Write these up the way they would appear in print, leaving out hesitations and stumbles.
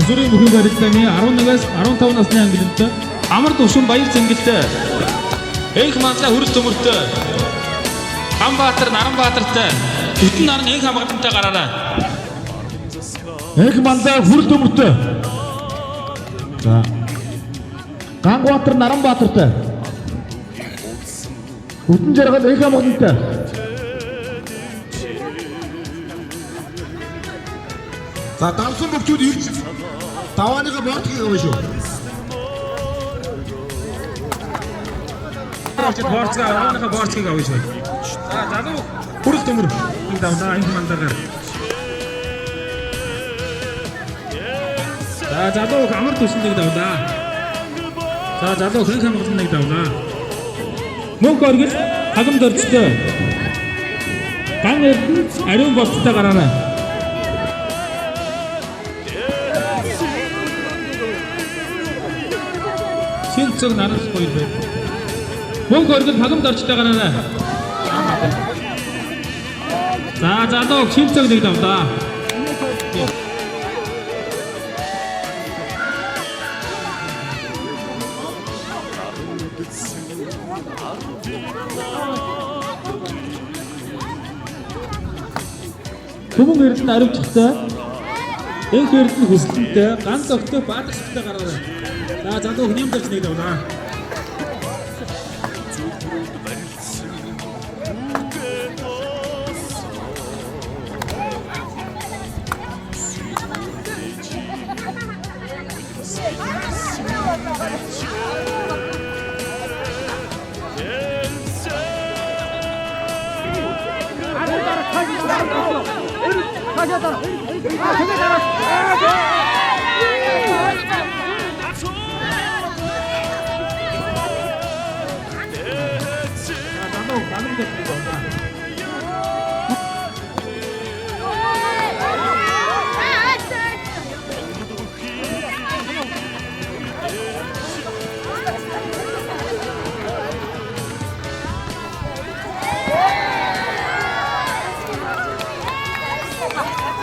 Зүрийн бүхэн барилдааны 11-аас 15 насны ангилалд амар төвшин баяр зэнгэлтэй энх манлай хүрэл төмөртэй Ганбаатар Наранбаатартай бүтэн наран энх хамгаалантай гараарай. Энх манлай хүрэл төмөртэй. За. Ганбаатар Наранбаатартай. Бүтэн жаргал энх хамгаалантай. За давсан бөгчүүд ирж давааныхаа бордгийг авна шүү. Борцгаа авааныхаа борцгийг авна шүү. За залуу хүрэл төмөр энэ давнаа энх мандаагаар. За залуу амар төвшин нэг давнаа. За залуу энх хамгаалан нэг давнаа. Мөнх оргил хагам дөржтэй. Ган эрдэнэ ариун болцтой гараарай. Шин цог нараас хоёр байв. Мөнх оргил хагам дөржтэй гараарай. За залуу шин цог нэг давнаа. Түмэн эрдэнэ аривчтай, энх эрдэнэ хүсэлтэнтэй, ганц огтой баатарчтай гараарай. За залуу хүн юм дэрч нэг давнаа. Залуу ганам дэрч нэг давнаа.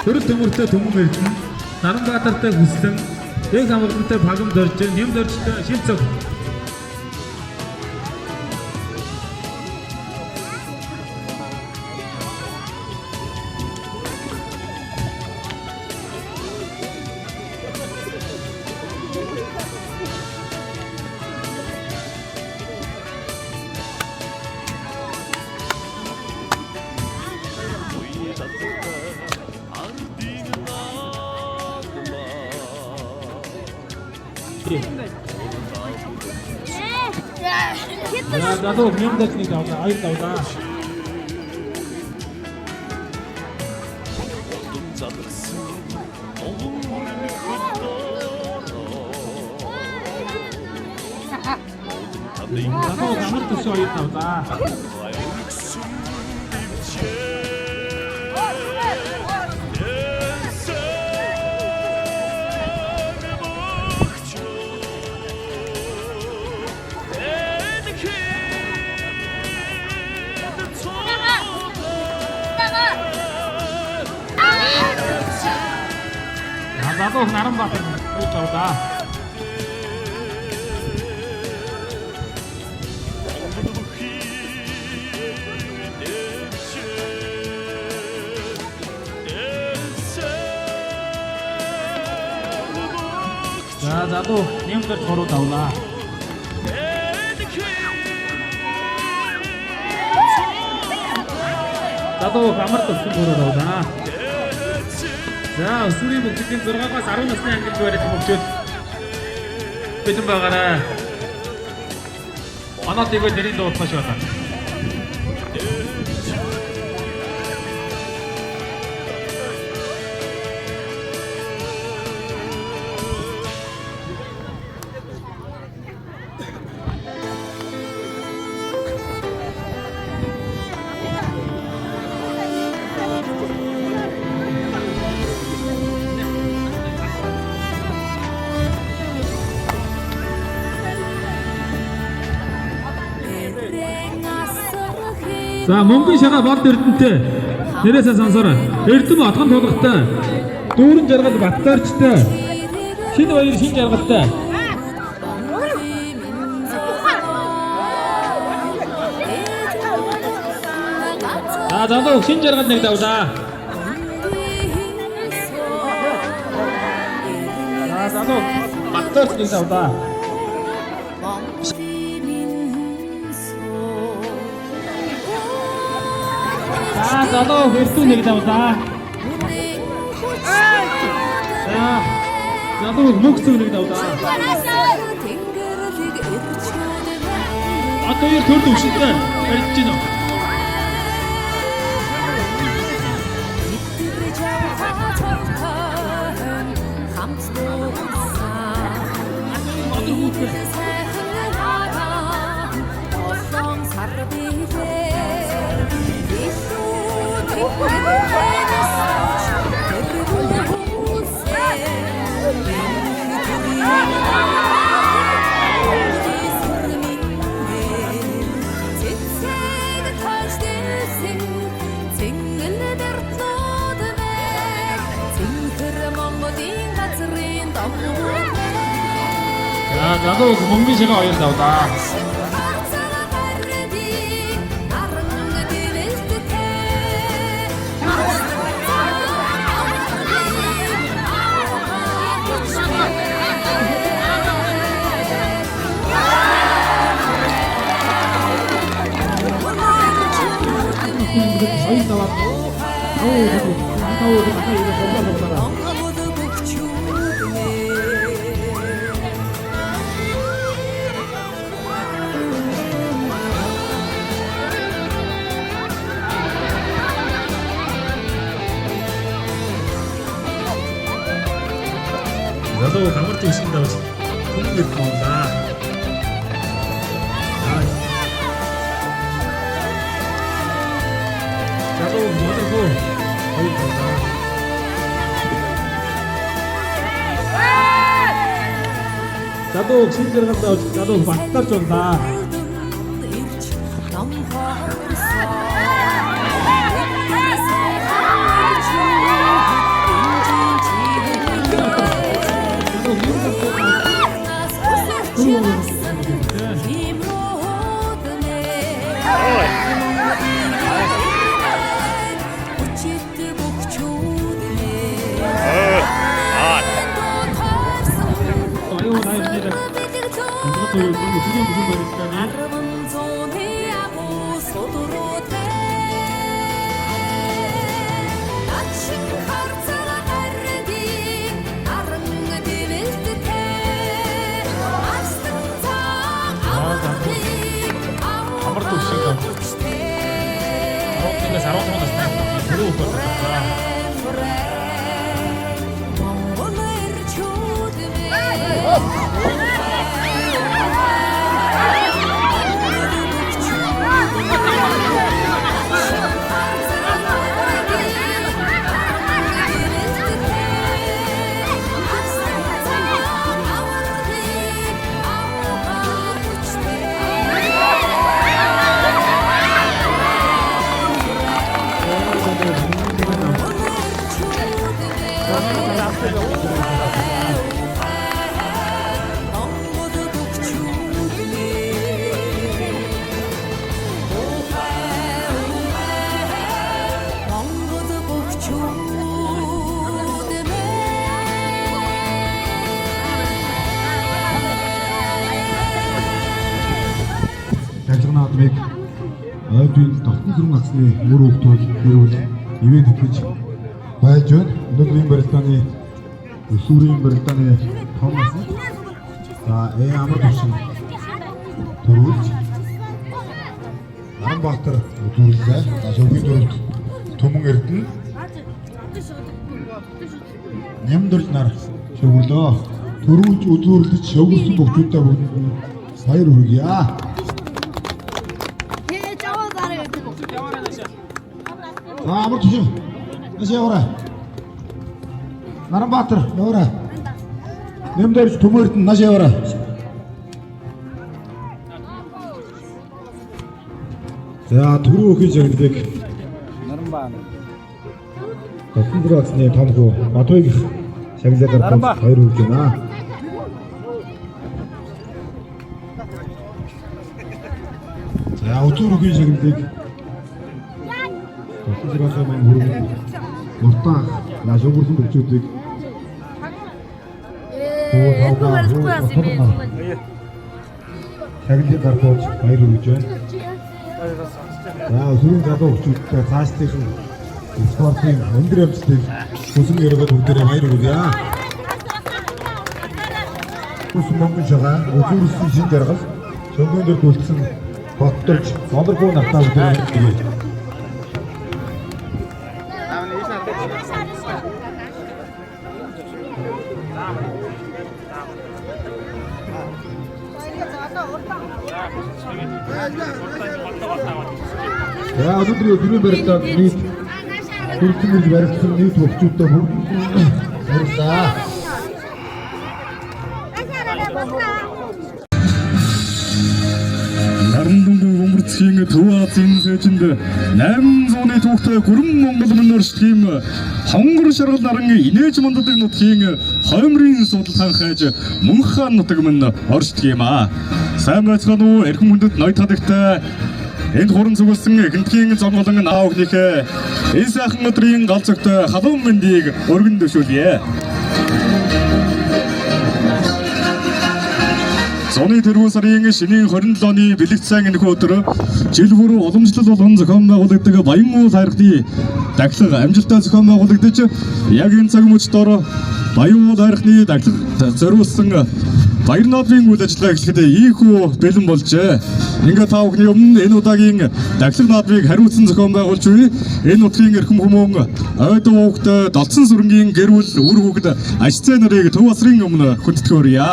Хүрэл төмөртэй түмэн эрдэнэ, Наранбаатартай хүслэн, энх амгалантай пагам дорж, нэм доржтой шин цог. За залуу нэм дорж нэг давнаа, хоёр давнаа. Залуу амар төсөө хоёр давнаа. Залуу Наранбаатар хоёр давнаа. За залуу нэм дорж гурав давнаа. Залуу амар төвшин бүрээр авлаа. За, өсвөрийн бөгжийн 6-аас 10 насны ангид барих бөгжүүд бэлэн байгаарай. Оноо дэвээ нэрийн дуудлага шүү байна. За, мөнгөн шагаа болд эрдэнтэй. Нэрээсээ сонсоорой. Эрдэм отгон тулгатай. Дүүрэн жаргал Баттаарчтай. Шинэ баяр шин жаргалтай. За, залуу шин жаргал нэг давлаа. За, залуу Баттаарч нэг давлаа. За, залуу эрдүү нэг давлаа. За, залуу мөнх зүг нэг давлаа. Одоо хоёр төр төвшөнтэй барьж байна. За, залуу мөнгөн шагаа хоёр давлаа. Хоёр даваад. Тав тав тав тав. Залуу амар төвшин давж түмэн эрдэнэ унлаа. Залуу модерхоо хоёр давлаа. Залуу шин жаргал давж залуу Баттаарч унлаа. Аюу наа нэр. Амар төвшин авч. 11-ээс 15 насны түрүү хөх болсон. Алтан сүрэн агсны үр хөвгтүүд гэрүүл ивэн тэтгэж байж байна. Өнөөдрийн барилдааны өсвөрийн барилдааны том насанд за амар төвшин төрүүлж Наранбаатар үзүүрлээ. За шөвгийн дөрөвт Түмэн Эрдэнэ Нямдурж нар шөвгөрлөө. Төрүүлж үзүүрлэж шөвгөрсөн бөгчүүдээ бүгдэнд нь баяр хүргье. За амар төвшин. Маш яваарай. Наранбаатар яваарай. Нямдурж Түмэн Эрдэнэ маш яваарай. За түрүү өхийн шагналыг Дотн зүрх агсны том хүү Батуйг шагналаар гаргаж хоёр хүрж байна. За өдөр өхийн шагналыг Дотн зүрх агсны маань хүргэн Муртаах лашуугүрсэн бөгчүүдийг хүү тавга хүү батлан шагналыг гаргаж баяр хүргэж байна. За сөрөг залуу хүчүүдтэй цаашлын спортын өндөр амжилтыг хүсэн өргөд бүгдээрээ баяр хүргье. Ус мөнгөн шагаа үзүүрсэн шин жаргал шөнгөн дээр үлдсэн готторж болоргүй нартаа бүгдээрээ хүргье. За өнөөдрийн өдрийн барилдаанд нийт хүрсэн ирж баригдсан нийт хөгжүүдтэй баярлалаа. Нарандунгүй бөмбөрцгийн Төв Азийн сээжинд 800-ны түүхтэй гүрэн Монгол мөн оршдгийн хонгор шаргал наран инээж мундадаг нутгийн хоймрын судалгаан хайж мөнх хаан нутаг мөн оршдог юм аа. Сайн байцгаана уу эрхэм хүндэт ноёд хадагтай энд хуран зүгэлсэн эрхэмтгийн зонголон наа бүхнийхээ энэ сайхан өдрийн гал зөгтэй халуун мэндийг өргөн дэвшүүлье. Зуны тэргүүн сарын шинийн 27-ны бэлэгт сайн энэхүү өдөр жил бүр уламжлал болгон зохион байгуулагддаг Баян уул хайрхны дахлага амжилттай зохион байгуулагдаж яг энэ цаг мөчд ор Баян уул хайрхны дахлага зориулсан баяр наадмын үйл ажиллагаа эхлэхэд ийхүү бэлэн болжээ. Ингээ та бүхний өмнө энэ удаагийн дахлага наадмыг хариуцсан зохион байгуулж буй энэ нутгийн эрхэм хүмүүн ойдон уухтай долцсон сүрэнгийн гэр бүл үр хүүхэд аж зай нарыг Төв асрын өмнө хүндэтгөөрье.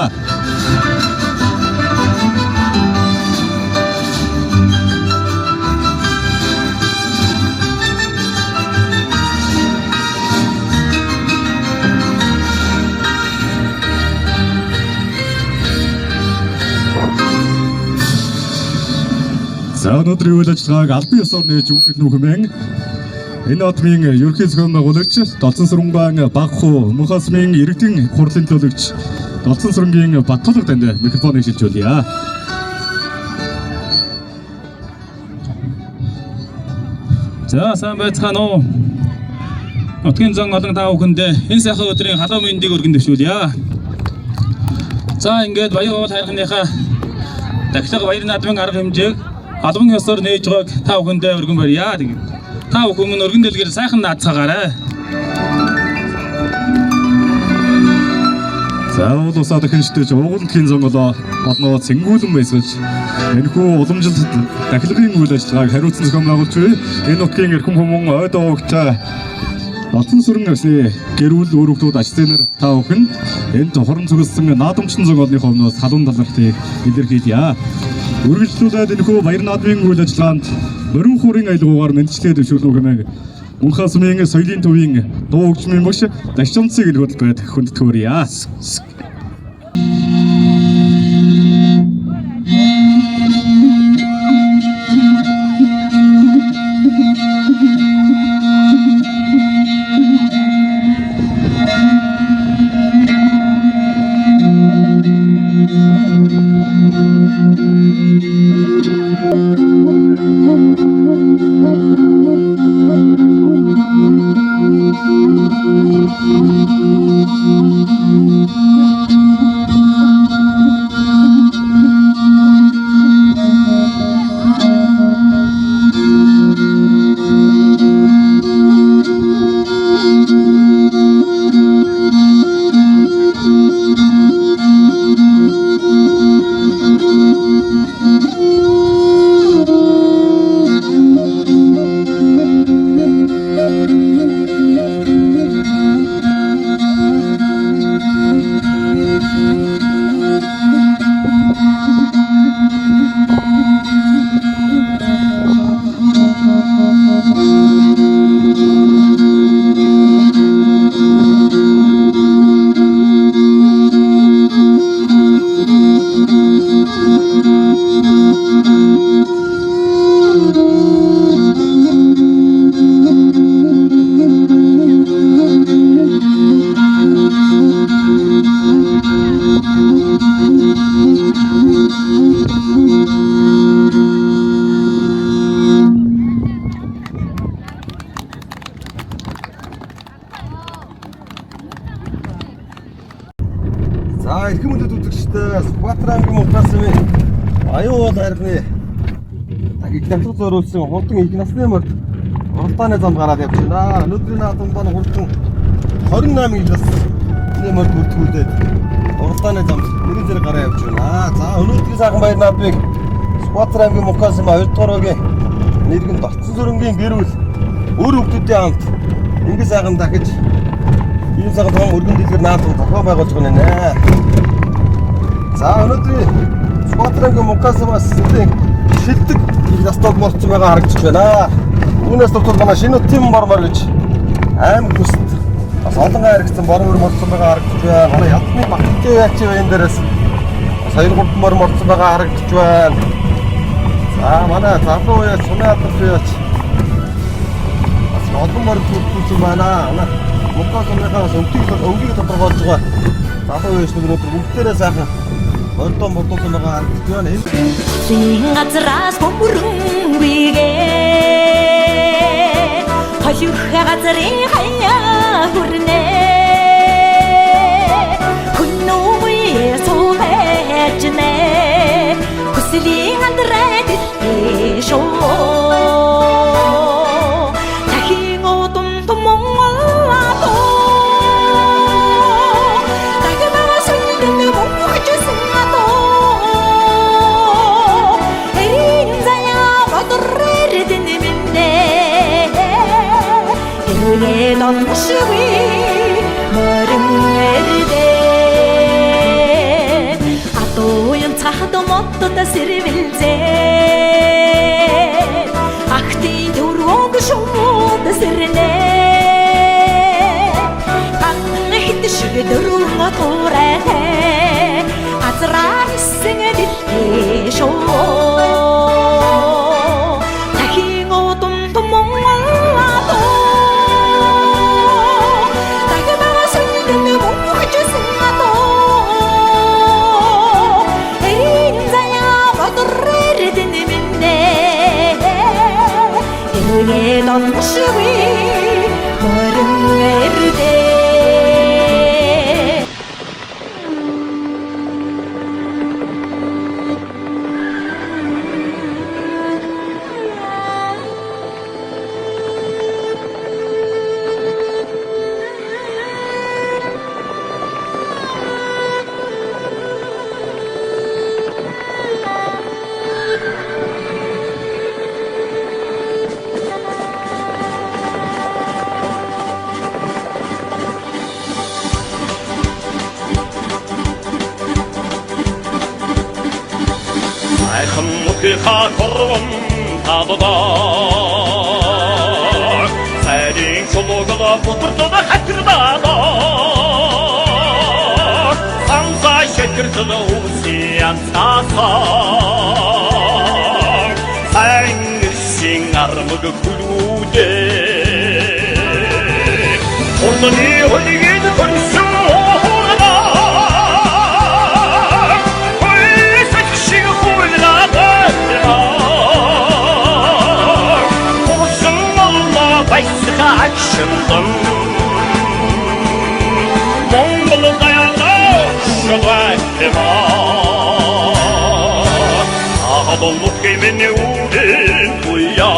За өнөөдрийн үйл ажиллагааг албан ёсоор нээж өгөх гэх хэмээн энэ наадмын ерөнхий зохион байгуулагч Долцсон сүрэнгаан баг хуу Мөнхосмын иргэдийн хурлын төлөөлөгч Долцсон сүрэнгийн Баттулга танд микрофоныг шилжүүлье. За сайн байцгаана уу. Нутгийн зон олон та бүхэндээ энэ сайхан өдрийн халуун мэндийг өргөн дэвшүүлье. За ингээд Баян уул хайрхныхаа дахлага баяр наадмын арга хэмжээг албан ёсоор нээж байгааг та бүхэндээ өргөн барья. Тэгээд та бүхэн мөн өргөн дэлгэр сайхан наадцаагаарай. За уул усаа дахинжтэж уугуул нутгийн зонголоо болноо цэнгүүлэн баясгаж энэхүү уламжлалт дахилгын үйл ажиллагааг хариуцсан зохион байгуулж буй энэ нутгийн эрхэм хүмүүн ойд овогтой Долцсон сүрэн гэсний гэр бүл үр хүүхдүүд аж зээнэр та бүхэн энд хуран зүгэлсэн наадамчин зонголны өмнөөс халуун талархтыг илэрхийлье. Үргэлжлүүлээд энэхүү баяр наадмын үйл ажиллагаанд морин хуурын аялгаугаар мэдчилгээ дэвшүүлнэ хэмээн Мөнхасмын соёлын төвийн дуу хөгжмийн багш Дашчамцыг илгүүл байд хүндэтгөөрье. За эрхэм хүндэт үзэгчдээ Сүхбаатар аймгийн Мунхаасмын Аюун уул арганы их давтал зориулсан хурдан их насны морд уралдааны замд гараад явж байна. Өнөөдрийн наадам маань хурдан 28 их насны морд бүртгүүлээд уралдааны замд нэгэн зэрэг гараа явж байна. За өнөөдрийн сайхан баяр наадмыг Сүхбаатар аймгийн Мунхаасмын 2 дугаар багийн нэргэн Доцсон сүрэнгийн гэр бүл өөр хүүхдүүдийн хамт ингэ сайхан дахиж ийм сайхан том өргөн дэлгэр наадам зохион байгуулж байгаа нэ. За өнөөдрийн Сүхбаатар аймгийн Мунхаасмаас нэлээд шилдэг их настууд морцсон байгаа харагдаж байна. Үүнээс дутуу манай шинэ нутгийн бормор гэж аймаг төст бас олон харагдсан бормор морцсон байгаа харагдаж байна. Манай Ядны Баттай яач энэ дээрээс бас 2 3 бор морцсон байгаа харагдаж байна. За манай залуу яач сумын алдарч яач бас олон морь бүрдүүлсэн байна. Манай Мунхаасмынхаа бас өвгийг тодорхойлж байгаа залуу яач өнөөдөр бүгдээрээ сайхан мордон бодуулсан байгаа харагдаж байна. Зин газраас бөмбөрөнгүйгээ Холих газрын хаяа хүрнэ Хүннүе суугажнэ Хүслийн андраа дэлхээ шоо Дахин удам Монгол адуу Дагнаа сүндэн мөнхөжсөн адуу Эрийн заяа бодор эрдэнэ минь Эргээд оншгүй морин эрдэ Адууян цахад модод сэрвэлзээ Ахтын дөрвөг шууд сэрнэ Ган хэд шиг дөрвөн туурайтай Газраа хийсэн дэлхий шоо Дахин удам Монгол адуу Дагнаа сүндэн мөнхөжсөн адуу Эрийн заяа бодор эрдэнэ минь Эргээд оншгүй морин эрдэ. Сайхан нутгийнхаа хорвон талдаа Сайрын чулуугала бутартад хатирдаа Самсаа шекэртэн үсийн цаасан Сайн ирсэн армаг хүлүүдээ Хурдны хөлгийг хөрсөн Агшиндан Монгол даяна шугайма Ахад нутгийн минь үдэн туян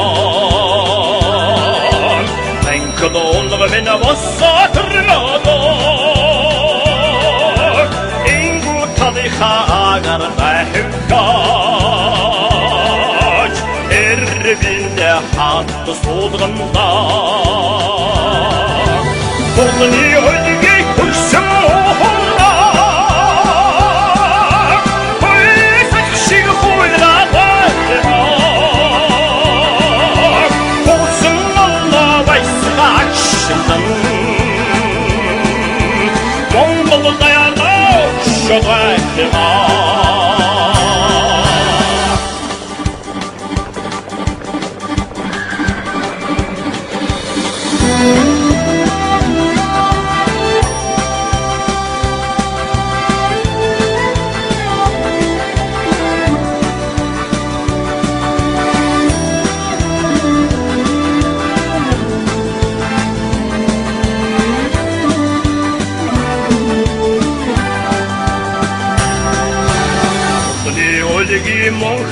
Танкд олго минь босоо Ингу талынхаа агаар байхгач Эрбиндэ хат суулганда Хурдны хөлгийг хөрсөн шугайма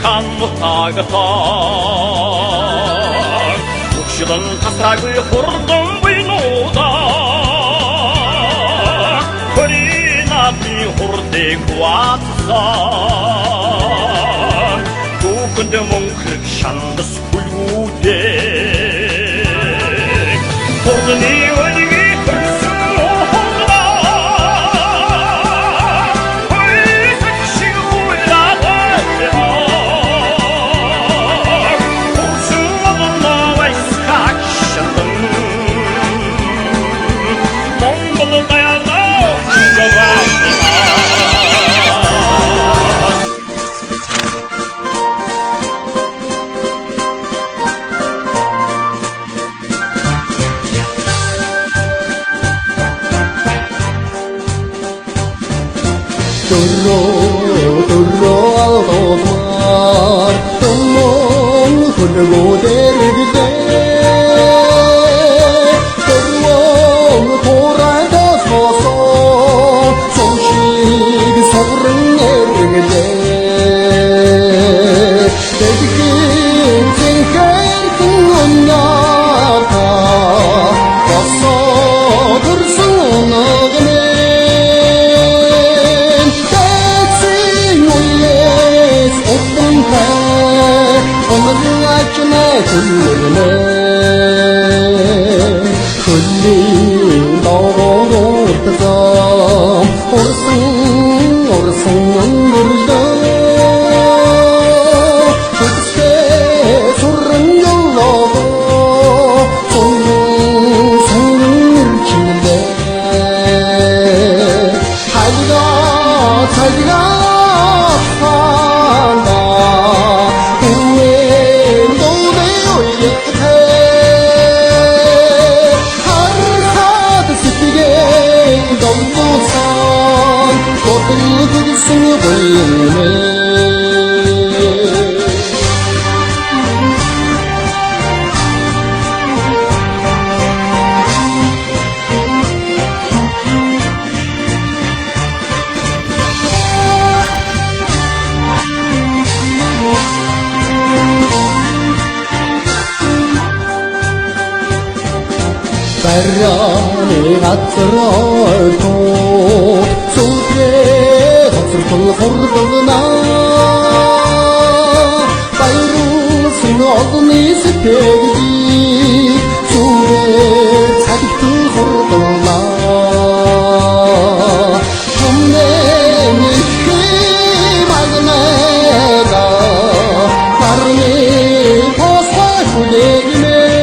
талынхаа нутагтаа Өгшөлөн тасраагүй хурдан буйнуудаа Хорийн наадмын хурдыг хуваацсан Түүхэнд мөнхлөг шандас хүлгүүдээ Хурдны өлгийг хөрсөн ухаанаа Хөлсөж шиг хулаад Хурсан олноо вайсхаг шатан Монгол даяараа чиглээ. Дөрөө дөрөө алдуулмаар Томон хөлгөө дэргэлээ Дөрвөн турайдаас босоо Сум шиг сувран эргэлээ Дэлхийн зинхэрхэн унаата Босоо төрсөн унагнэн Тэцэн үеэс утантай Унагнаач хүллэнэ Хөллийн догоор уртсан Урсан урсан өнгөрлөө Хүчтэй суран жолоо Сунган сунган ирчилээ Хальга цальга ханда Үэн дууны үетэй Хархад сэтгэл донтуулсан Бодол хөгсөн буйнэ. Барааны газар ойртуу Сүлдрээ хоцрол хурдлагнаа Баярлсан олны сэтгэлийг Зүрээ цагтан хурдлаа Түмэн ихэм агнага Нарны тосгой хүлээгмэн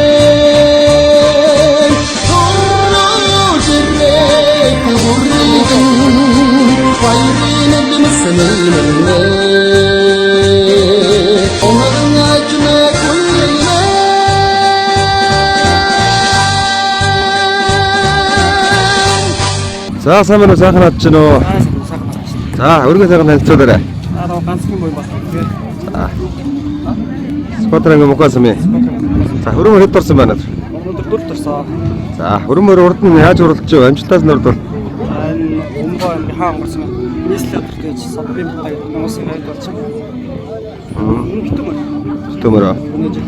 Төрөж ирэх бүрийгэн Баярын нэмсэн нэмнэ Оногнаж мэ хүлээнэ. За сайн байна уу, сайхан хадж гэнэ үү? За, өргөн сайхан танилцуулаарай. Аа ганцхан буян бас. Сквадрангийн Мукасан юм. За, хөрөмөр хэд орсон байна? Өнөөдөр дөрөвт орсон. За, хөрөмөр урд нь яаж уралдаж вэ? Амжилтаас нь урд бол. За энэ Өмгөө аймгийн хаан өнгөрсөн. Нийслэл өдөр гэж Содбын бутаг Монголын хоёрд болсон. Энэ битүүмөр. Битүүмөр. Өнөө жил.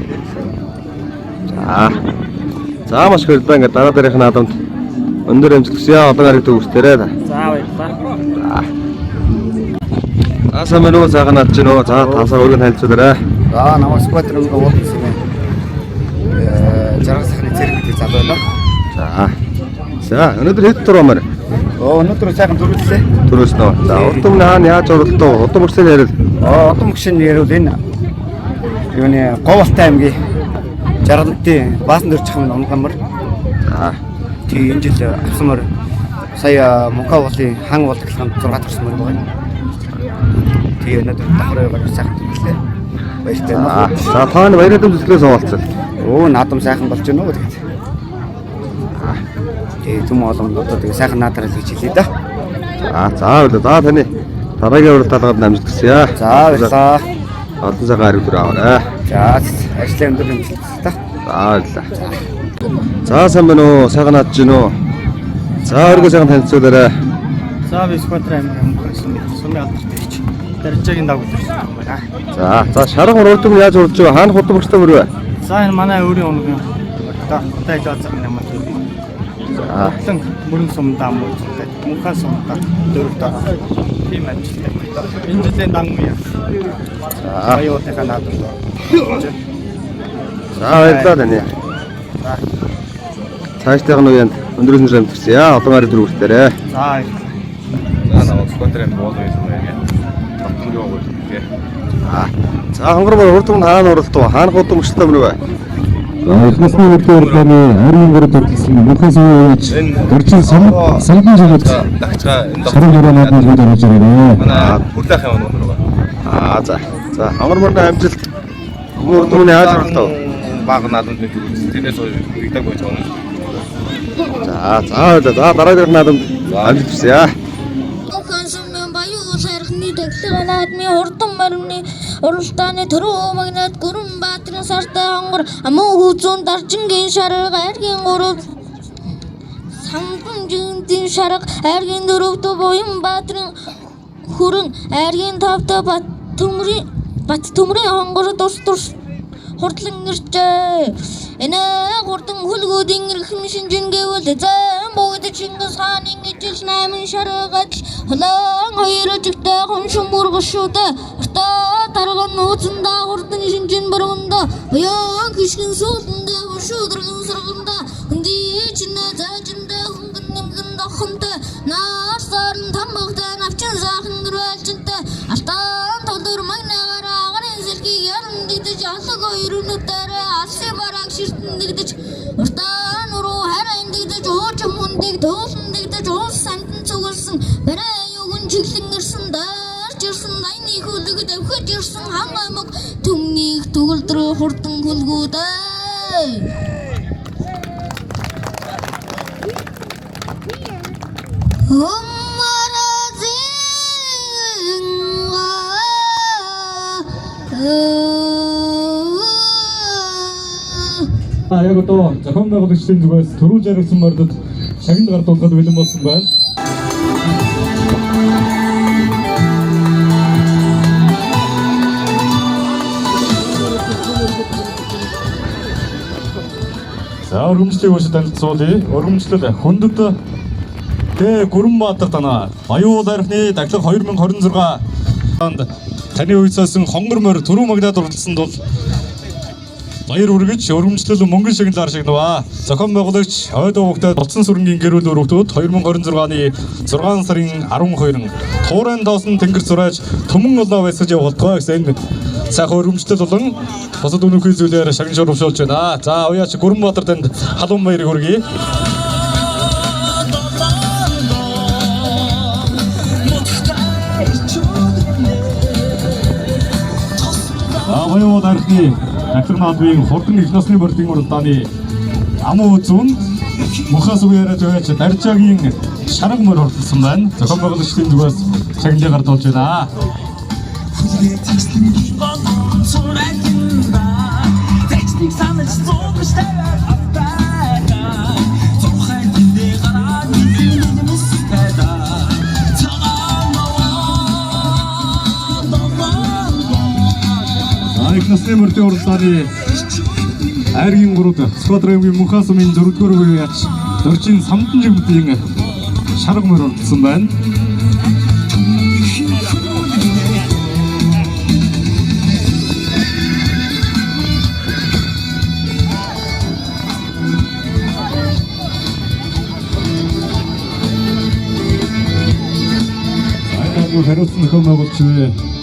За. За, маш их баярлалаа. Ингээд дараа дараагийн наадамд өндөр амжилт хүсье. Олон арга төвөртөрэй. За баярлалаа. За, сайн байна уу, сайхан хадж гэнэ үү? За, таасаа өргөн танилцуулаарай. За намайг Сквадрон уулзсан юм. Жаргал сайхны цэрэг гэдэг залуу байна. За. За, өнөөдөр хэд тур амар? Оо өнөөдөр сайхан төрүүллээ. Төрөөс нөө. За, урд өмнө хаана яаж оролдоо? Удам өгсөн яриад. Оо удам өгшин ярил энэ юуны Говьалтай аймгийн Жаргалантын Баасан дөржих унгамар. За. Тэг энэ жил авсан морь сая Мунка уулын хан уулдгаланд 6 төрсөн морь байна. Тэгээ өнөөдөр давхар яваад сайхан төрүүллээ. Баяртай байна. За, та нар баярын зүтгэлээс хуваалцал. Оо наадам сайхан болж байна уу тэгээд. Тэгээ түм олон одоо тэгээ сайхан наадарал гэж хэлье да. За, за баярлалаа. За, таны дараагийн урал талгаад амжилт хүсье. За баярлалаа. Олон сайхан хариу төр аваарай. За ажлын өндөр амжилт та. За баярлалаа. За сайн байна уу? Сайхан наадж гин үү? За өргөө сайхан танилцуулаарай. За би Сквадрон аймгийн өнгөрсөн. Сумын алдартай хич. Даржаагийн дагуу төрсөн юм байна. За, за шарга мөр урд өмнө яаж урдж байгаа? Хаана хурдан мөрчтэй мөр вэ? За энэ манай өөрийн унагийн одоо хурдан аж азар юм аа. За, Хурдан мөрөн сумдаа муучлаа. Мөнхөн сумдаа дөрөв доо. Тийм амжилттай. Энэ жилийн дан үе. За. Аюулынхаа наадам. За баярлалаа таны. Цаашдынх нь үеэнд өндөр өндөр амжилт. Олон гарын төр хүртээрээ. За. За намайг Сүхбаатарын буулгын юм байна. Батмөрийн овог гэх. За хонгор мөр урд өмнө хаана уралдав? Хаана хурдан мөрчтэй мөр вэ? За их насны мөрдийн уралдааны ойрын гурав төрөлсөн мөнхөн сувын үеч дөржин самдан жигүүд Дагчгаа энэ шарга мөрөө наадмыг бид оруулж ирээ. Манай хүрдэх юм уу? Аа за. За хонгор мөрний амжилт. Урд өмнө яаж уралдав? Баг наадамд нэг үзсэн. Тэрнээс хойш хэрэгдэг байж байгаа юм. За за баярлалаа. За дараагийнх наадамд амжилт хүсье. Мөнхөн сумын баян сайрхны тэглэг наадмын хурдан морины уралдааны төрөө магнат Гүрэн Баатрын сартай хонгор амуу хүүзүүн даржингийн шарга айргийн гурав самдан жинтийн шарга айргийн дөрөвдө буян Баатрын хүрэн айргийн тавтай бат төмрийн хонгор дурс дурс хурдлан иржээ. Энэ хурдан хөлгүүдийн эрхэм шинжин гэвэл зэн бүгд Чингис хааны ижил найман шаргал холоон хоёр жигтэй хоншин мөргөшүүд уртаа тарган нууцандаа хурдан шинжин бурганда буян хишгэн сууландаа шүүдргэн сарганда хөндий чинээ зайжиндаа хөнгөн нэмгэн дохонтой нар сарн тамгтай навчин сайхан гэрэлчэнтэй алтан толдор магнагаар агарын сэлгийг яран дэгдэж алаг хоёр өнөтөрөө алсын бараг ширтэн дэгдэж уртаа нуруу харайн дэгдэж ууч хүндийг туулан дэгдэж уус самтан цугласан барай югэн чиглэн ирсэн дайрч ирсэн дайны хөлөг давхиж ирсэн хан аймаг түмнийг төгөлдрөө хурдан хөлгүүдээ. Яг одоо зохион байгуулагчдын зүгээс төрүүлж яригдсан морьдод шагнал гардуулахад бэлэн болсон байна. За өргөмжлийг үүсэж танилцуулъя. Өргөмжлөл хүндэт Д Гүрэнбаатар танаа Аюул архины дахлах 2026 онд таны үйцээсэн хонгор морь түрүү магнаад уралдсан тул баяр үргэж өргөмжлөл мөнгөн шагналаар шагнаваа. Зохион байгуулагч ойд овогтой Болцсон сүрэнгийн гэр бүл өргөдөөд 2026 оны 6 сарын 12-нд туурайн тоосон тэнгэр зурааж түмэн олоо баясгаж явах болтугай гэсэн энэ сайхан өргөмжлөл болон бусад үнэхүй зүйлээр шагнал шурамшуулж байна. За уяач Гүрэнбаатар танд халуун баярыг хүргэе. Баян архины дахлах наадмын хурдан их насны морьдын уралдааны амуу үзүүн мөнхөөс үг яриад байж Даржаагийн шарга морь хурдсан байна. Зохион байгуулагчдын зүгээс шагналыг гардуулж байна. Их насны морьдын уралдааны айргийн гурав Сүхбаатар аймгийн Мөнхөн сумын 6-р үеийн яач Доржийн самдан жигмдийн шарга морь оролцсон байна. Айдаагүй хариуцсан зохион байгуулагч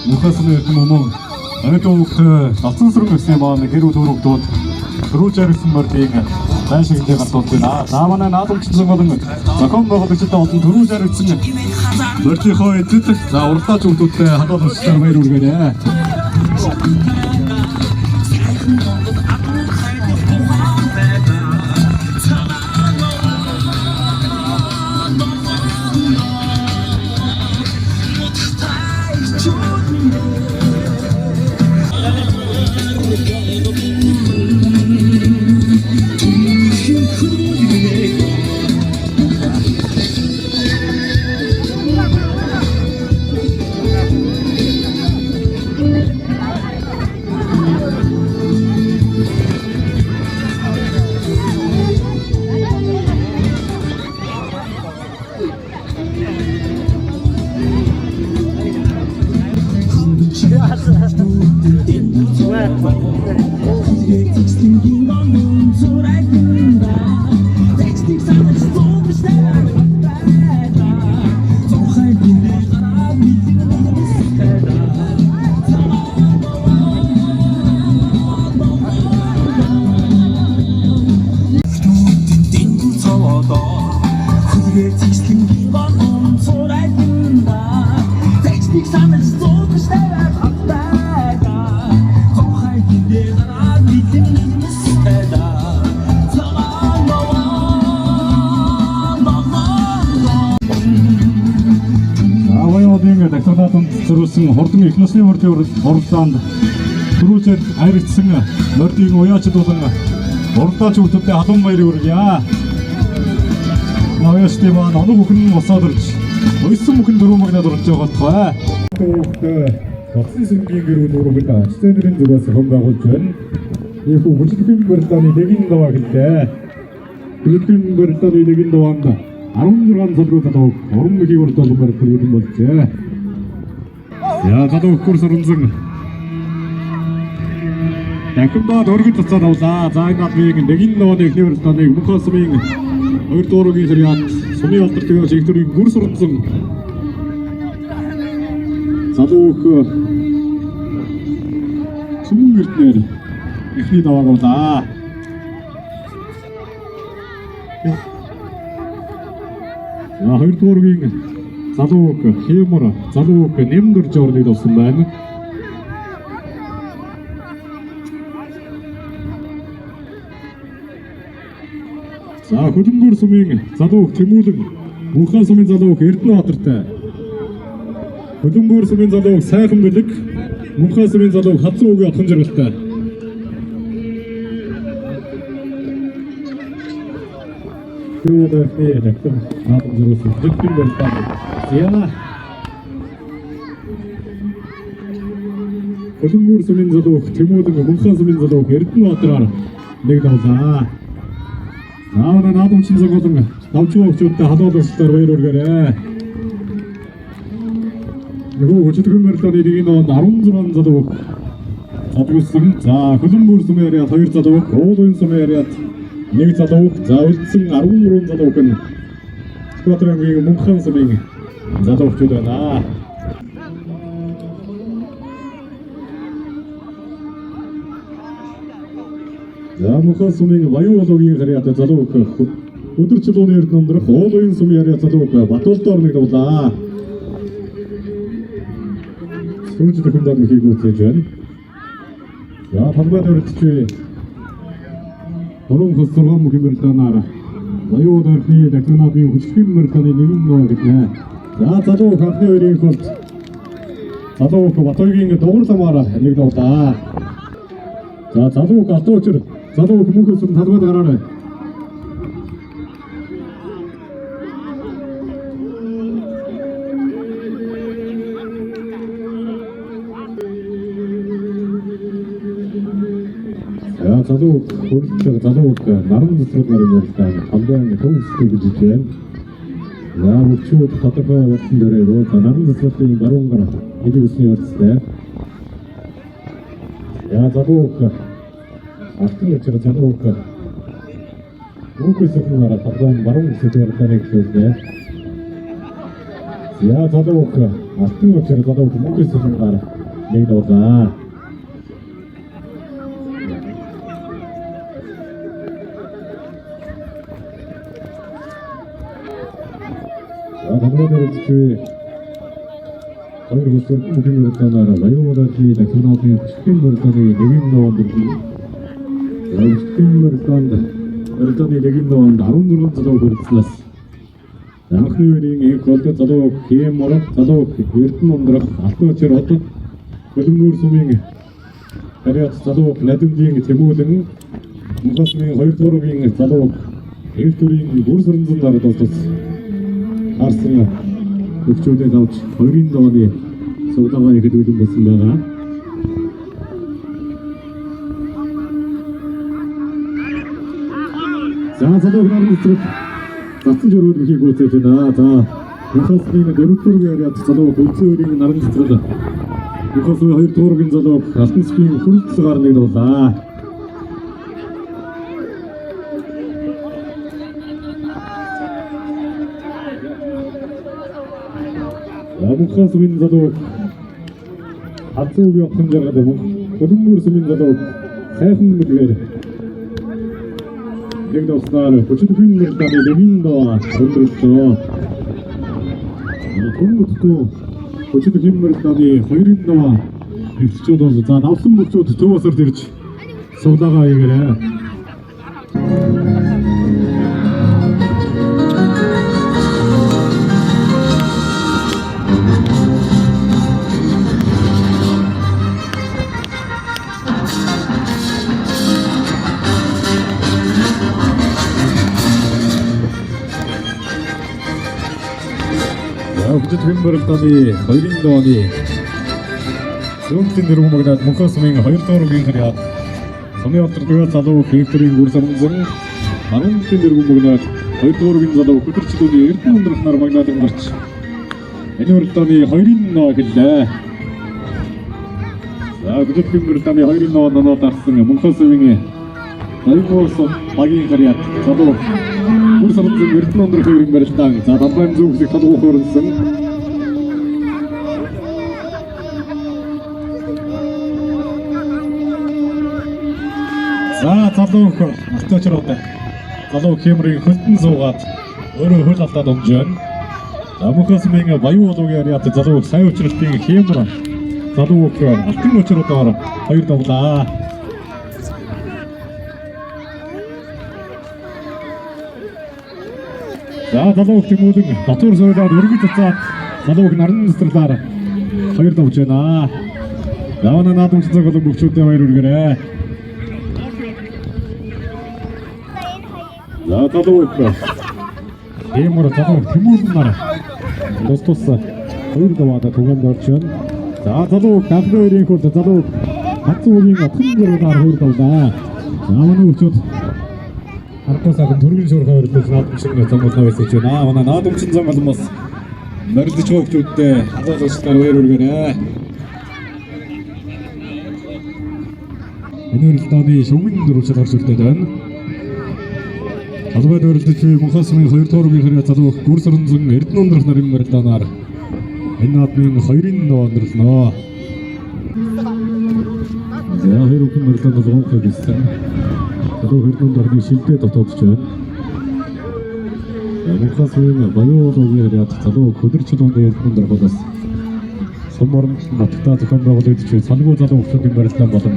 Мөнхөн сумын эрдэм өмнө Ойд овогт Лалцсан сүрэн гэсэн маань гэр бүл өргөдөөд төрүүлж яригдсан морьдыг зай шигнэлийг гардуулж байна. За манай наадамчсан болон зохион байгуулагчтай болон төрүүлж яригдсан морьдынхоо эзэд за уралдаач хүмүүстээ халуун хүчлээр баяр хүргэнэ. зориулсан хурдан их насны мордын уралдаанд түрүүчээр харигдсан мордын уяачд болон уралдаач хүүхдүүдэд халуун баярыг хүргье. Уяачдын маань оног бүхэн нь босоод ирж уйсан бүхэн дөрөв магнаад уралж байгаа болтугай. Хүүхдээ Гоцны сүнгийн гэрүүл өргөд ажилтнын зүгээс зохион байгуулж байна. Ийхүү хүчирхэг барилдааны нэгэн даваа гэлээ. Хүчирхэг барилдааны нэгэн даваанд 16 залуу залуу уран мөгийн урд болон барилт хүргэн болжээ. Яа залуу курс оронзон Дахин өргөд цацаад авлаа. За энэ наадмын нэгэн давааны эхний барилдааныг Мөнхөн сумын хоёр дууругийн хэрэг сумын алдар төвөөс их төрийн гүрс оронзон залуу өх Сүмэн эрднээр эхний давааг авлаа. За хоёр дуургийн залуу өх Хэмор залуу өх Нэмдэр жорныг авсан байна. За Хөлбөмбөр сумын залуу өх Тэмүүлэн, Мөнхөн сумын залуу өх Эрдэнэбаатартай. Хөлбөмбөр сумын залуу өх Сайхан бэлэг, Мөнхөн сумын залуу өх Хадсан үгийн отхон жаргалтай. Юудаахны нэгэн наадам зориулсан хүчирхэг барилдаа. Яна. Хөлбөмбөр сумын залуу өх Тэмүүлэн, Мөнхөн сумын залуу өх Эрдэнэбаатараар нэг давлаа. Наавна наадамчин зогоолон давчгүй өвчүүдтэй халуун өсөлтөөр баяр хүргээрэй. Нөгөө хүчирхэг барилдааны нэгэн даваанд 16 залуу өх задгуулсан. За Хөлбөмбөр сумын яриад 2 залуу өх, Уулын сумын яриад 1 залуу өх, за үлдсэн 13 залуу өх нь Сүхбаатар аймгийн Мөнхөн сумын залуу өхчүүд байна. За Мөнхөн сумын Баян уулын харьяат залуу өх өдөр чулууны эрд номдрох Уулын сумын яриад залуу өх Батулдоор нэг давлаа. Сүүж төхөмдөө мөхийг үүсгэж байна. За талбай дөрөвчүй 3 хос 6 мөхийн барилдаанаар Баян уулын дахинаадын хүчирхэг барилдааны нэгэн нөө гэнэ. За залуу өх анхны хоёрын болт залуу өх Батуйгийн дугуй ламаар нэг давлаа. За залуу өх алтан өчөр залуу өх мөнхөс сум талбайд гараарай. За залуу өх хөрөлдөг залуу өх наран цэцрэг нарын барилдаан талбайн төв хэсгийг гэж байна. За мөчүүд тодорхой болсон дээрээ за наран цэцрэлтийн баруун гар нэг үсний өрцтэй. За залуу өх алтан өчөр залуу өх мөнхөс сумнараа талбайн баруун хэсэг барилдааныг эхлүүллээ. За залуу өх алтан өчөр залуу өх мөнхөс сумнараа нэг давлаа. За талбай дөрөвчүй хоёр хөсөр мөхийн барилдаанаар Баян уулын дахинаадын хүчирхэг барилдааны нэгэн даваанд ирлээ. За хүчирхэг барилдаанд барилдааны нэгэн даваанд 16 залуу хүрэлцнээс анхны үеийн их болдог залуу Хэмор, залуу Эрдэнэ ундрах, Алтан өчөр од, Хөлбөмбөр сумын хариац залуу Надимдын Тэмүүлэн, Мөнхөн сумын хоёр дуургийн залуу Эв төрийн бүр сүрэнзэн дараад болтос харсан хөгжүүлээд авч хоёрын давааны цуглаагаа ихэд бэлэн болсон байгаа. За залуу наран цэцрэг татсан жөргөл мөхийг үүсгэж байна. За Мөнхөн сумын дөрөв дөрвийн яриад залуу хөлцөн өрийн наран цэцрэг Мөнхөн сумын хоёр дуургийн залуу Алтан сүхийн хүрэлцэл гар нэг дуулаа. Мөнхөн сумын залуу хадсан үгийн отхон жаргал Хөлбөмбөр сумын залуу сайхан мэлгээр нэг давснаар хүчирхэг барилдааны нэгэн даваа өндөрлөө. Түн хүчирхэг барилдааны хоёрын даваа хэвчүүд бол за давсан мөчүүд төв осорд ирж сувлаагаа хийгээрэй. За хүчит хэм барилдааны 2-ын дооны зүүнтлийн дөрвөн магнаад Мөнхөн сумын 2 дугаар үгийн харьяат сумын алдар залуу хэмтрийн гүр сарнсан баруун дөрвөн магнаад 2 дугаар үгийн залуу хөтөрчлөөний Эрдэнэ өндрөхнөр магнаад өнгөрч энэ барилдааны 2-ын ноо хэллээ. За хүчит хэм барилдааны 2-ын ноо ноноо дарсан Мөнхөн сумын 2 дугаар багийн харьяат залуу гүр сарнсан Эрдэнэ өндрөх хоёрын барилдаан за далайн зүүн хэсэг толгой хуурсан. За залуу авточрууд залуу хэмрийн хөлтөн суугаад өөрөө хөл алдаад унж байна. За Мөнхөн сумын Баян уулуугийн харьяат залуу сайн учралтын хэмр залуу алтан учруудаар хоёр довлаа. За залуу тэмүүлэн дотор суйлаад өргөж уцаад залуу наран нэстрлаар хоёр довж байна. Явна наадамч цаг болон бөхчүүдээ баяр үргээрэй. За залуу хэмр залуу тэмүүлэн нар тус тус хоёр даваад түгэнд орж байна. За залуу кафе хоёрын хөл залуу хацсан үгийн отхон зургаар хоёр давлаа. За манай бөхчүүд харахгүй сайхан түргэн шуурхай барилдаж наадамчин зам болоо байсан ч байна. Манай наадамчин зам болон бас барилдаж байгаа хүмүүстэй халуулагчдаар баяр хүргээрэй. Энэ барилдааны шүмэн дөрвчл орж ирдэг байна. Албад барилдаж буй Мөнхөн сумын 2 дугаар үгийн харьяа залуу гүр саранзан Эрдэнэ өндрөх нарын барилдаанаар энэ наадмын 2-ын нөө өндөрлөнө. За хоёр үхэн барилдаанд бол гонхой гэсэн. Залуу Эрдэнэ өндрөхний шилдэ дотоодч байна. Мөнхөн сумын Баян уулын харьяат залуу хөдөрчлөөний Эрдэнэ өндрөх болоос сум оронд нутагтаа зохион байгуулагдж буй салгуу залуу хүмүүсийн барилдаан болон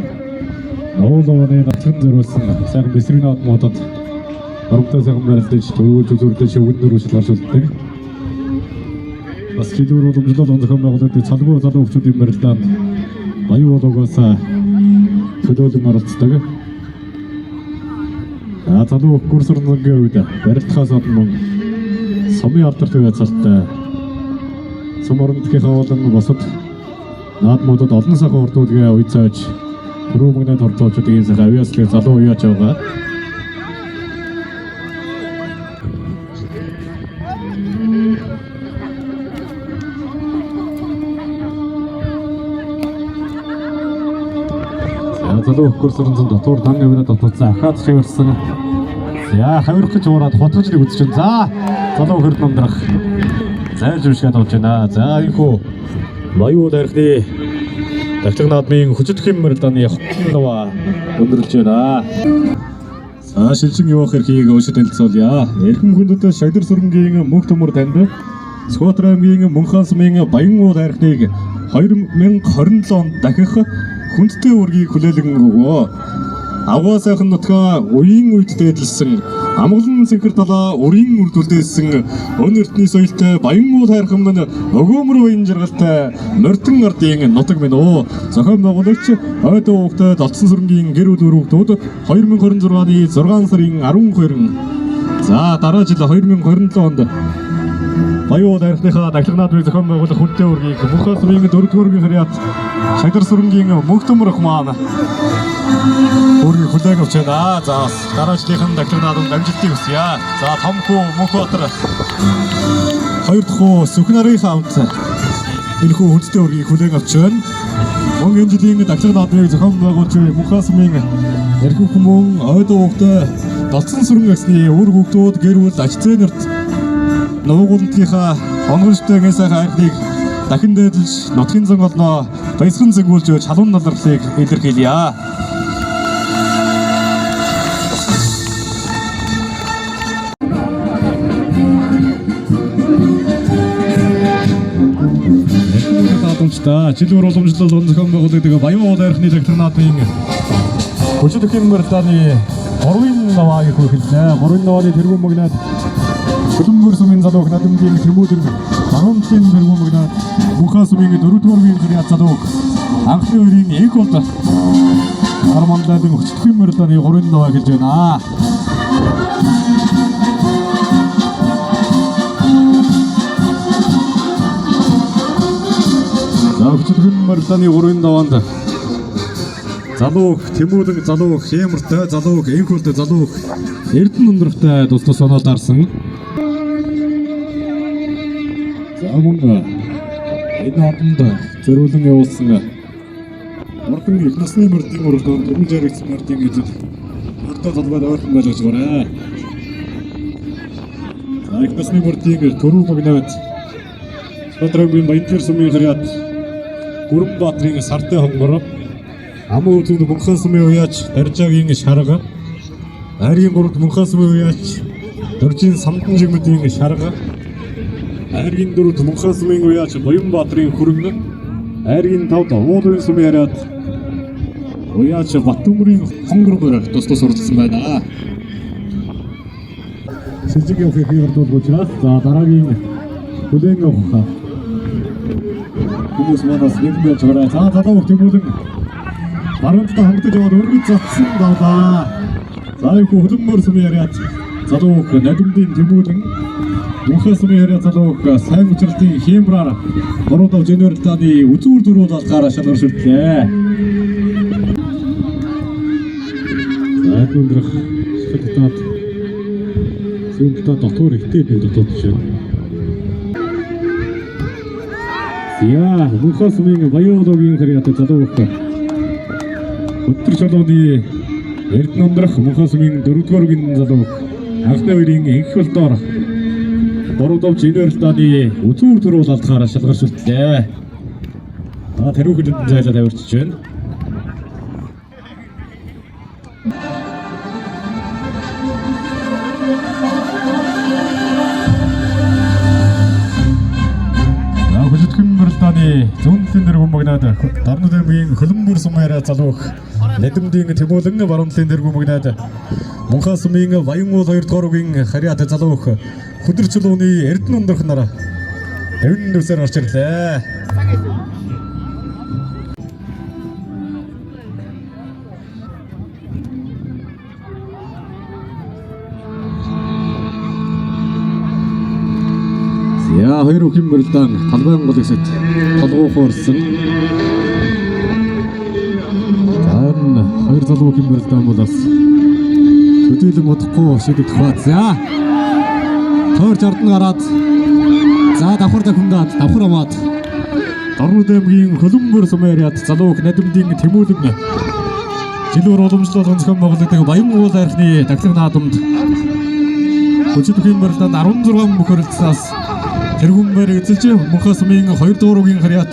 Новоолооны нацхан зориулсан сайхан бэсрэг наадмуудад баримтаа сайхан барилдаж төвөөл зүзүрлэж шөвгөн дөрвөжл орж үлддэг. Бас хилүүр уламжлал зохион байгуулагддаг салгуу залуу хүмүүсийн барилдаанд Баян уулуугаас төлөөлөн оролцдог. За залуу гүр сарнангийн үед барилдахаас гадна мөн сумын алдарт байцаалтай сум орондынхаа болон бусад наадмуудад олон сайхан урд үлгээ үе цааж түрүү мөгнөд оролцоочдын сайхан авиаслыг залуу уяаж байгаа. За залуу гүр сарнан дотор дан авираа дотоодсан ахаад шивэрсэн. За хавирах гэж уураад хутгаж нэг үзэж байна. За залуу хөрд номдрах зайлж үшгээд болж байна. За энэхүү Баян уул архины дахлаг наадмын хүчит хэм барилдааны нова өндөрлөж байна. За шилжин явах эрхийг өшөд танилцуулъя. Эрхэм хүндэт Шагдар сүрэнгийн мөнх төмөр танд Сүхбаатар аймгийн Мөнхөн сумын Баян уул архиныг 2027 онд дахих хүндтэй үргийг хүлээлгэн өгөө. Авгаа сайхан нутгаа үеийн үед дээдлсэн амгалан сэнхэр талаа үрийн үрдүүлдээсэн өн эрдний соёлтой Баян уул хайрхан минь өгөөмөр уян жаргалтай мордон ардын нутаг минь оо. Зохион байгуулагч ойд уухтай Долцсон сүрэнгийн гэр бүл өрөвдүүд 2026 оны 6 сарын 12. За дараа жил 2027 онд Баян уул хайрхныхаа дахлаг наадмыг зохион байгуулах хүнтэй үргийг Мөнхөн сумын 4 дугаар үгийн харьяат Шагдар сүрэнгийн мөнх төмөрөх маань өөрийг хүлээн авч байна. За бас дараа жилийнхэн дахлаг наадамд амжилтыг хүсье. За том хүү Мөнхбаатар хоёр дахь хүү Сүхэн нарын хамт энэхүү хүндтэй үргийг хүлээн авч байна. Мөн энэ жилийн дахлаг наадмыг зохион байгуулж буй Мөнхөн сумын эрхэм хүмүүн ойд уухтай Долцсон сүрэн гэсний үр хүүхдүүд гэр бүл ач зээнэрт нуугуултгийнхаа онгончтой гэн сайхан хайрхныг дахин дээдэлж нутгийн зан олноо баясган зэнгүүлж өгч халуун наларлыг илэрхийлье. Наадамчдаа жил бүр уламжлал зохион байгуулагддаг Баян уул хайрхны дахлаг наадмын хүчит хэм барилдааны 3-ын навааг хүлээлээ. 3-ын навааны тэргүүн магнаад Хөлбөмбөр сумын залууг наадмын тэмүүлэн баруун талын тэргүүн магнаад Мөнхөн сумын 4 дугаар үеийн харьяат залууг анхны үеийн их болд Армандлын хүчит хэм барилдааны 3-ын наваа хэлж байна. Хүчилгэн морилдааны 3-ын даваанд залуу Тэмүүлэн, залуу Хэмэртэй, залуу Энхүлтэй, залуу Эрдэнэ өндрөхтэй тус тус оноо дарсан. За мөн энэ одонд зориулан явуулсан Мордон их насны мордын уралдаанд дөрвөн жаргацсан мордын эзэд мордоо толгойд ойрхон байлгаж гараа. За их насны мордын төрөв магнаад Сүбаатар аймгийн Баянтгэр сумын харьяат Гүрэн Баатрын сартай хонгор, Амуу үзүүнд Мөнхөн сумын уяач Даржаагийн шарга, Айргийн гуравт Мөнхөн сумын уяач Доржийн самдан жигмэдийн шарга, Айргийн дөрөвт Мөнхөн сумын уяач Буян Баатрын хөрөнгө, Айргийн тавд Уулын сумын харьяат уяач Батөмрийн хонгор морь тус тус оролцсон байна. Сэжиг явахыг хийгэрдүүл учраас за дараагийн хүлээн авах хүмүүс манаас нэгэн байж байгаа. За залуу Тэмүүлэн баруун талаа хангалтж яваад өргөж затсан давлаа. За их хөлбөмбөр сумын яриад залуу Надимдын Тэмүүлэн, Мөнхөн сумын яриад залуу сайн учралтын хэмраар 3-5 Жануарьтаны үзүүр дөрвөл алгаараа шалгарч үлдлээ. За өндрөх шататаад зүүн талаа дотор ихтэй нэг дотоод жишээ. За Мөнхөн сумын Баян ологийн харьяат залуу өдөр чулууны Эрдэнэ өндрөх Мөнхөн сумын дөрөвдүгээр үгийн залуу анхны хоёрын энх болдоор 3-5 Жануарьтаны үзүүр дөрвөл алдахаараа шалгарч үлдлээ. За тэрүүхэн зайлаа тавирчж байна. За хөжигдхэн морилдааны зүүн талын дэргүн магнаад Дарнууд аймгийн Хөлбөмбөр сум яриа залуух Надимдын Тэмүүлэн, баруун талын дэргүн магнаад Мөнхөн сумын Баян уул 2 дугаар үгийн харьяат залуух Хөдөр чулууны Эрдэнэ өндрөх нар тавин нүсээр орж ирлээ. За хоёр үхийн морилдаан талбайн гол хэсэгт толгуухуурсан. За энэ хоёр залуу үхийн морилдаан бол бас төдийлөн удахгүй шийдэгдэх ба. За тойрч ордон гараад за давхар дахиндаад давхар амаад Дорнод аймгийн Хөлбөмбөр сумын яриад залуу Надимдын Тэмүүлэн жилүүр уламжлал зохион байгуулагддаг Баян уул айрхны дахлаг наадамд хүчит үхийн морилдаанд 16 бүх оролцсоноос тэргүүн байр эзэлж Мөнхөн сумын 2 дугаар үгийн харьяат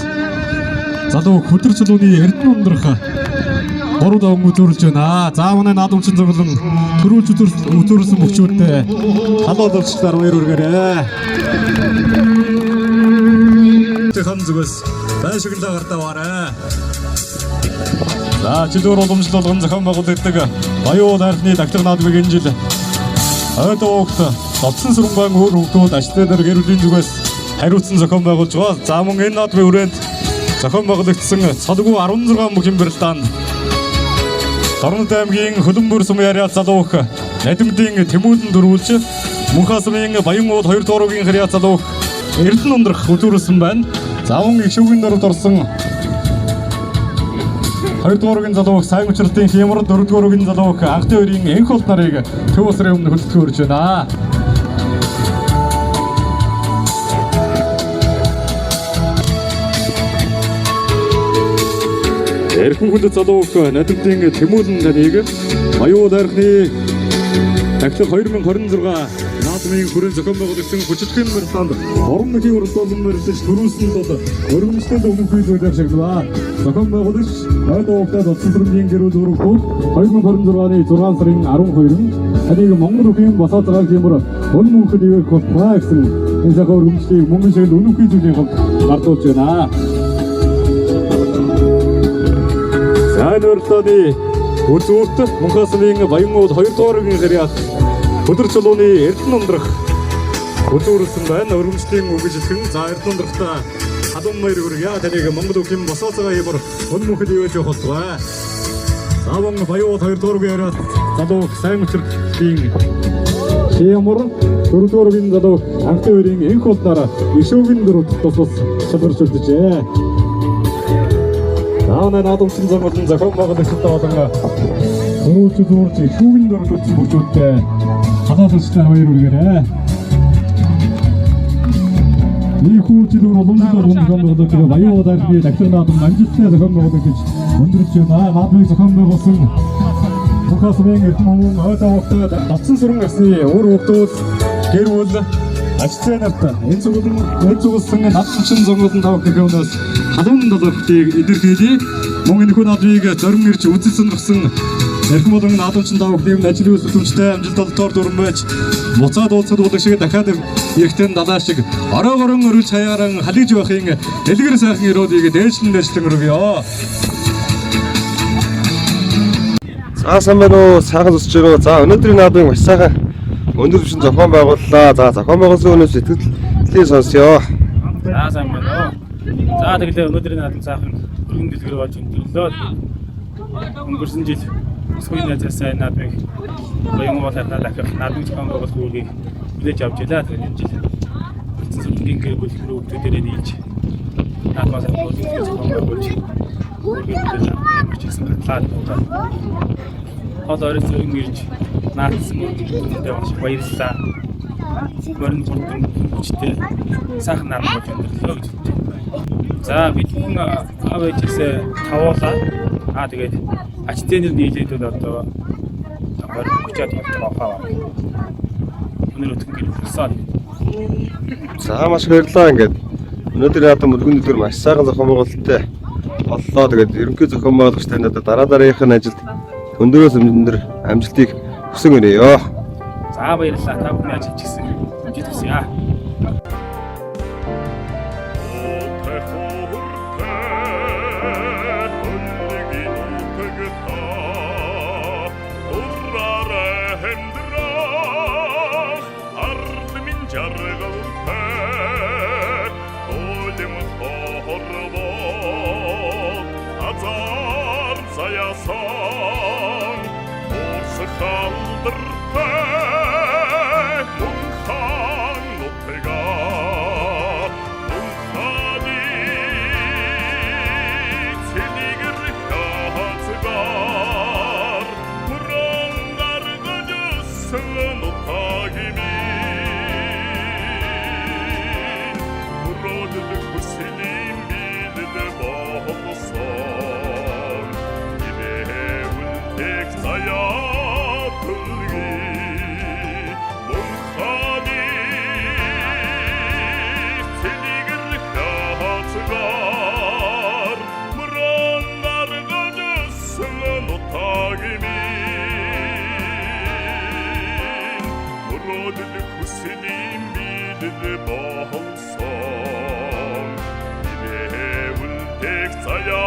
залуу Хөдөр чулууны Эрдэнэ өндрөх 3 даван үзүүрлж байна. За манай наадамчин зөглөн төрүүлж үзүүрлсэн мөчүүдтэй халуун олчлоор баяр үргээрэй. Хан зүгээс байшиглаа гартаа варай. За жилүүр уламжлал болгон зохион байгуулагддаг Баян уул айрхны дахлаг наадмыг энэ жил ойд уухт Додсон сүрэнгаан өөр хүүхдүүд ажлын дээр гэр бүлийн зүгээс хариуцсан зохион байгуулж байгаа. За мөн энэ наадмын хүрээнд зохион байгуулагдсан цолгүй 16 бүхэн барилдаанд Дорнод аймгийн Хөлбөмбөр сумын яриа залуух Надимдын Тэмүүлэн дөрвүүлж Мөнхөн сумын Баян уул 2 дугаар үгийн харьяа залуух Эрдэнэ өндрөх үзүүрлсэн байна. За мөн их шүүгийн дөрөвд орсон 2 дугаар үгийн залуух сайн учралтын хямар, 4 дугаар үгийн залуух анхны хоёрын энх бол нарыг төв усрын өмнө хөлтгөө өрж байна. Эрхэм хүндэт залуух Надимдын Тэмүүлэн таныг Баян уул айрхны дахлаг 2026 наадмын хүрээнд зохион байгуулагдсан хүчирхэг морилдаанд орон нутгийн уралдаан морилдож төрүүлсэн бол өргөмжлөлт өмнөх үе зүйлээр шагналаа. Зохион байгуулагч ойд уухтай додсон сүрэмжийн гэрүүл өргөдөл 2026 оны 6 сарын 12-нд таныг Монгол үхийн босоо цагаан хэмэр өн мөнхөд ивэх болтугай гэсэн энэ сайхан өргөмжлөлийг мөнгөн шагнал үнэхүй зүйлийн хувьд мартуулж байна. За энэ уралдааны үзүүрт Мөнхөн сумын Баян уул 2 дугаар үгийн харьяат Хөдөр чулууны Эрдэнэ өндрөх үзүүрлсэн байна. Өргөмжлийн үгжлэхэн за Эрдэнэ өндрөхтэй халуун баяр хүргье. Таныг Монгол үхийн босоо цагаан хэмэр өн мөнхөд ивэж явах болтугай. За мөн Баян уул 2 дугаар үгийн харьяат залуу сайн учралтын хямар 4 дугаар үгийн залуу анхны хоёрын энх болдоор ишүүгийн дөрөвт тус тус шалгарч үлджээ. Аана наадамчин зам болон зохион байгуулагчтай болон хөрөөч зуурч шүүгэн дөрвөлдсөн бүчүүдтэй халаалцтай баяр үргээрэй. Ийхүү жил уламжлал болгон зохион байгуулагдсан Баян уул архины дахлага наадам амжилттай зохион байгуулагдаж өндөрлөж байна. Наадмыг зохион байгуулсан Мөнх сумын эрдэм хүмүүн ойд авахтай давсан сүрэн гарсны үр хөвгдүүд гэр бүл аж зүйн нарт энэ зүгэлэн энэ зүгэлсэн наадамчин зонголон тав гэхүүнээс халуун долоохтыг илэрхийлье. Мөн энэхүү наадмыг зорин ирж үзэл сонирхсон эрхэм болон наадамчин тав бүхний ажил үйлс төлөвчтэй амжилт олдоор дүрэн байж буцаад уулзахад болог шиг дахиад эрэхтэн далаа шиг ороогорон өрүүлж хаяаран халиж байхын дэлгэр сайхан өрөөдийг дээшлэн дээшлэн өргөё. За сайн байна уу? Сайхан сонсож байгаа. За өнөөдрийн наадмыг маш сайхан өндөр түвшин зохион байгууллаа. За зохион байгуулсан хүнээс сэтгэлдээ сонсъё. За сайн байна уу. За тэгэлээ өнөөдрийн наадам сайхан өргөн дэлгэр болж өндөрлөө. Өнгөрсөн жил өсгөний найзаасаа энэ наадмыг Баян уул харнаа дахих наадмыг зохион байгуулах үүргийг хүлээж авч байлаа. Тэгээд энэ жил Үлдсэн сүлдгийн гэр бүл хүүхдүүдээрээ нийлж наадмаа сайхан өргөн зохион байгуулж үүргийг хүлээж авах гэж хийсэн батлаа. Хол орой зөрөн ирж наадсан хүмүүстээ маш их баярлалаа. Морин хурдан хүчтэй сайхан наадам болж өндөрлөө гэж бодож байна. За бид бүхэн аав ээжээсээ тавуулаа. Аа тэгээд ач тэнэр нийлээд бол одоо 20 30-аад болж байгаа хаа. Өнөр өтгөн гэр болсон. За маш их баярлалаа ингээд. Өнөөдрийн наадам өргөн дэлгэр маш сайхан зохион байгуулалттай боллоо. Тэгээд ерөнхий зохион байгуулагч танд одоо дараа дараагийнх нь ажилд өндрөөс өндөр амжилтыг хүсэн өрөөё. За баярлалаа. Та бүхний ажилч гэсэн амжилт хүсье. Хүслийн биелэл болсон. Хибээ үлдэх заяа.